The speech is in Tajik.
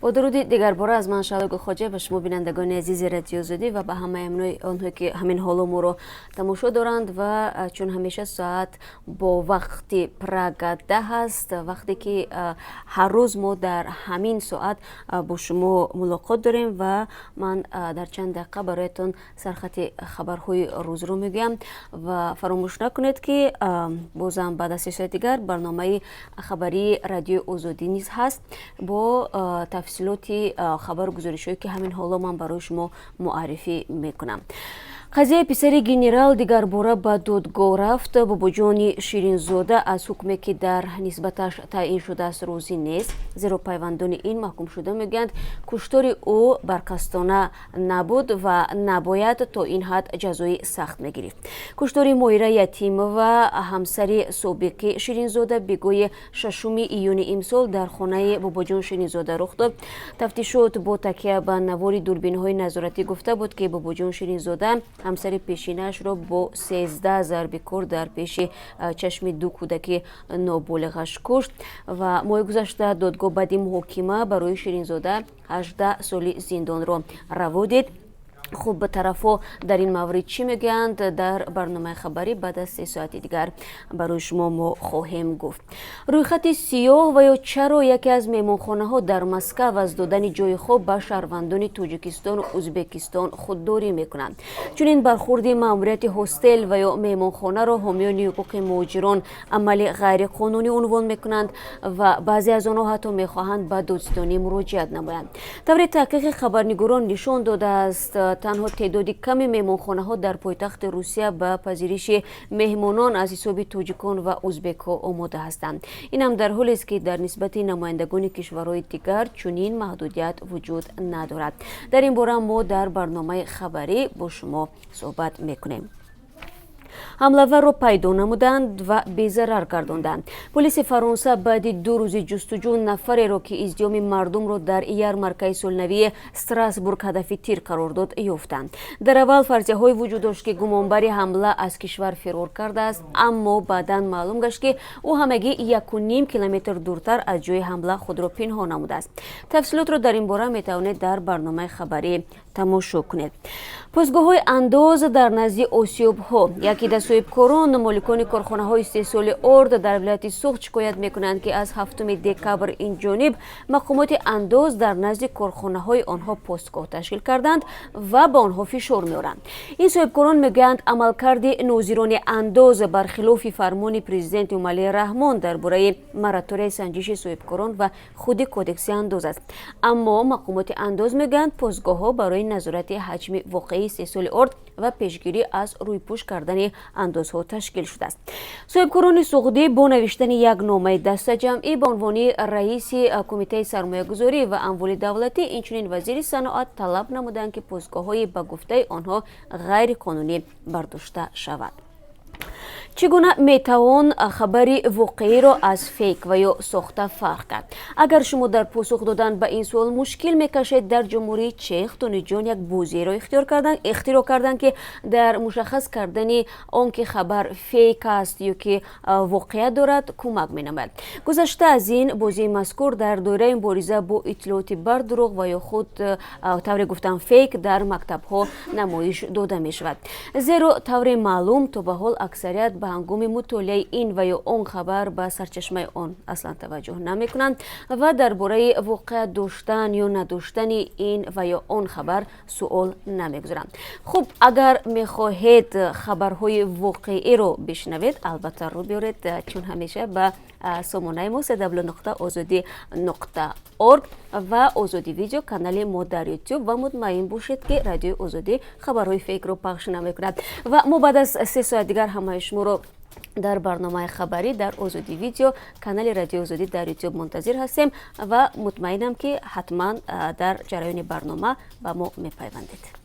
Бо дуруди дигарбора аз ман, Шаҳло Гулхоҷа, ба шумо, бинандагони азизи Радиои Озодӣ, ва ба ҳамаи онҳое, ки ҳамин ҳоло моро тамошо доранд. Ва чун ҳамеша соат бо вақти Прага 10 аст, вақте ки ҳар рӯз мо дар ҳамин соат бо шумо мулоқот дорем, ва ман дар чанд дақиқа бароятон сархати хабарҳои рӯзро мегӯям. Ва фаромӯш накунед, ки бозам баъд аз 3 соати дигар барномаи хабарии Радиои Озодӣ низ ҳаст бо тафсилоти хабару гузоришҳое, ки ҳамин ҳоло ман барои шумо муаррифӣ мекунам. Қазияи писари генерал дигарбора ба додгоҳ рафт. Бобоҷони Ширинзода аз ҳукме, ки дар нисбаташ таъин шудааст, розӣ нест, зеро пайвандони ин маҳкумшуда мегӯянд, куштори ӯ барқасдона набуд ва набояд то ин ҳад ҷазои сахт мегирифт. Куштори Моира Ятимова, ҳамсари собиқи Ширинзода, бегоҳи 6 июни имсол дар хонаи Бобоҷон Ширинзода рух дод. Тафтишот бо такя ба навори дурбинҳои назоратӣ гуфта буд, ки Бобоҷон Ширинзода ҳамсари пешинаашро бо 13 зарби корд дар пеши чашми ду кӯдаки ноболиғаш кушт. Ва моҳи гузашта додгоҳ баъди муҳокима барои Ширинзода 18 соли зиндонро раво дид. Хуб, тарафҳо дар ин маврид чӣ мегӯянд, дар барномаи хабарӣ баъд аз 3 соати дигар барои шумо мо хоҳем гуфт. Рӯйхати сиёҳ ва ё чаро яке аз меҳмонхонаҳо дар Москав аз додани ҷои хоб ба шаҳрвандони Тоҷикистону Ӯзбекистон худдорӣ мекунанд. Чунин бархурди маъмурияти ҳостел ва ё меҳмонхонаро ҳомиёни ҳуқуқи муҳоҷирон амали ғайриқонунӣ унвон мекунанд ва баъзе аз онҳо ҳатто мехоҳанд ба додситонӣ муроҷиат намоянд. Тавре таҳқиқи хабарнигорон нишон додааст, танҳо теъдоди ками меҳмонхонаҳо дар пойтахти Русия ба пазириши меҳмонон аз ҳисоби тоҷикон ва узбекҳо омода ҳастанд. Ин ҳам дар ҳолест, ки дар нисбати намояндагони кишварҳои дигар чунин маҳдудият вуҷуд надорад. Дар ин бора мо дар барномаи хабарӣ бо шумо суҳбат мекунем. Ҳамлаварро пайдо намуданд ва безарар гардонданд. Полиси Фаронса баъди 2 рӯзи ҷустуҷӯ нафареро, ки издиҳоми мардумро дар ярмаркаи солнавии Страсбург ҳадафи тир қарор дод, ёфтанд. Дар аввал фарзияҳое вуҷуд дошт, ки гумонбари ҳамла аз кишвар фирор кардааст, аммо баъдан маълум гашт, ки ӯ ҳамагӣ 1,5 километр дуртар аз ҷои ҳамла худро пинҳон намудааст. Тафсилотро дар ин бора метавонед дар барномаи хабарӣ тамошо кунед. Постгоҳҳои андоз дар назди осиёбҳо. Яке аз соҳибкорон, моликони корхонаҳои истеҳсоли орд дар вилояти Суғд шикоят мекунанд, ки аз 7 декабр ин ҷониб мақомоти андоз дар назди корхонаҳои онҳо постгоҳ ташкил карданд ва ба онҳо фишор меоранд. Ин соҳибкорон мегӯянд, амалкарди нозирони андоз бархилофи фармони президент Эмомалӣ Раҳмон дар бораи мораторияи санҷиши соҳибкорон ва худи Кодекси андоз аст. Аммо мақомоти андоз мегӯянд, постгоҳҳо барои назорати ҳаҷми воқеии истеҳсоли орд ва пешгирӣ аз рӯйпӯш кардани андозҳо ташкил шудааст. Соҳибкорони суғдӣ бо навиштани як номаи дастаҷамъӣ ба унвони раиси Кумитаи сармоягузорӣ ва амволи давлатӣ, инчунин вазири саноат талаб намуданд, ки постгоҳҳои ба гуфтаи онҳо ғайриқонунӣ бардошта шавад. Чӣ гуна метавон хабари воқеиро аз фейк ва ё сохта фарқ кард? Агар шумо дар посух додан ба ин суол мушкил мекашед, дар Ҷумҳурии Чех донишҷӯён як бозиеро ихтироъ карданд, ки дар мушаххас кардани он ки хабар фейк аст ё ки воқеият дорад, кӯмак менамояд. Гузашта аз ин, бозии мазкур дар доираи мубориза бо иттилооти бардурӯғ ва ё худ тавре гуфтам фейк дар мактабҳо намоиш дода мешавад, зеро тавре маълум, то ба ҳол аксарият ба ҳангоми мутолиаи ин ва ё он хабар ба сарчашмаи он аслан таваҷҷӯҳ намекунанд ва дар бораи воқеият доштан ё надоштани ин ва ё он хабар суол намегузоранд. Хуб, агар мехоҳед хабарҳои воқеиро бишнавед, албатта рӯ биёред, чун ҳамеша, ба сомонаи мо www.ozodi.org ва Озодӣ Видео, канали мо дар Ютуб, ва мутмаин бошед, ки Радиои Озодӣ хабарҳои фейкро пахш намекунад. Ва мо баъд аз 3 соат дигар ҳамаи шуморо дар барномаи хабарӣ дар Озодӣ Видео, канали Радиои Озодӣ дар Ютуб мунтазир ҳастем ва мутмаинам, ки ҳатман дар ҷараёни барнома ба мо мепайвандед.